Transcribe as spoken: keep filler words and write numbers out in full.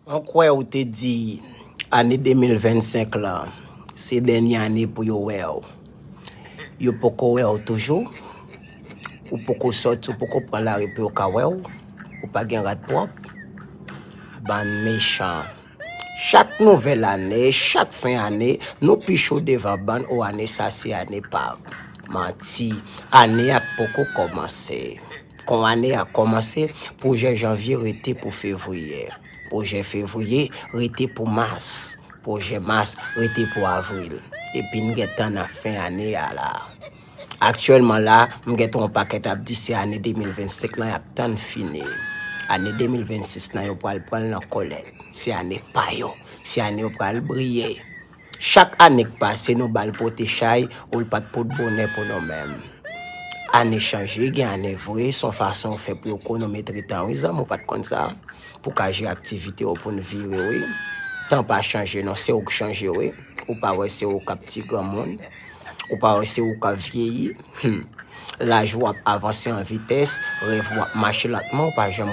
Mwen kwè ou te di ane de mil vennsenk lan se dènye ane pou yo wè w. Yo poko wè w toujou. Ou poko sòti, ou poko pran lari pou yo ka wè w. Ou pa gen rad pwòp. Bann mechan. Chak nouvèl ane, chak fen ane, nou pi cho devan bann, o ane sa se ane pa m. Manti, ane a k poko kòmanse. Kon ane a kòmanse, pwojè janvye rete pou fevriye. Pwojè fevriye rete pou mas. Pwojè mas rete pou avril. Epi n gentan nan fen ane a la. Aktyèlman la, m gentan yon pakèt ap di se ane de mil vennsenk lan y ap tann fini. Ane de mil vennsis lan yo pral pran l nan kòlèt. Se ane pa yo. Se ane yo pral briye. Chak ane k pase, nou ba l pote chay, ou l pa t pot bonè pou nou menm. Ane chanje, gen ane vre, se yon fason w fè pou yo kwonometre tan wi zanmi, ou pa t konn sa? Pou ka jere aktivite w pou n vire wi. Tan pa chanje non, se ou k chanje wi. Ou pa wè se ou k ap ti granmoun? Ou pa wè se ou k ap vyeyi? Hmm. Laj ou ap avanse an vitès, rèv ou ap mache lantman, ou pa janm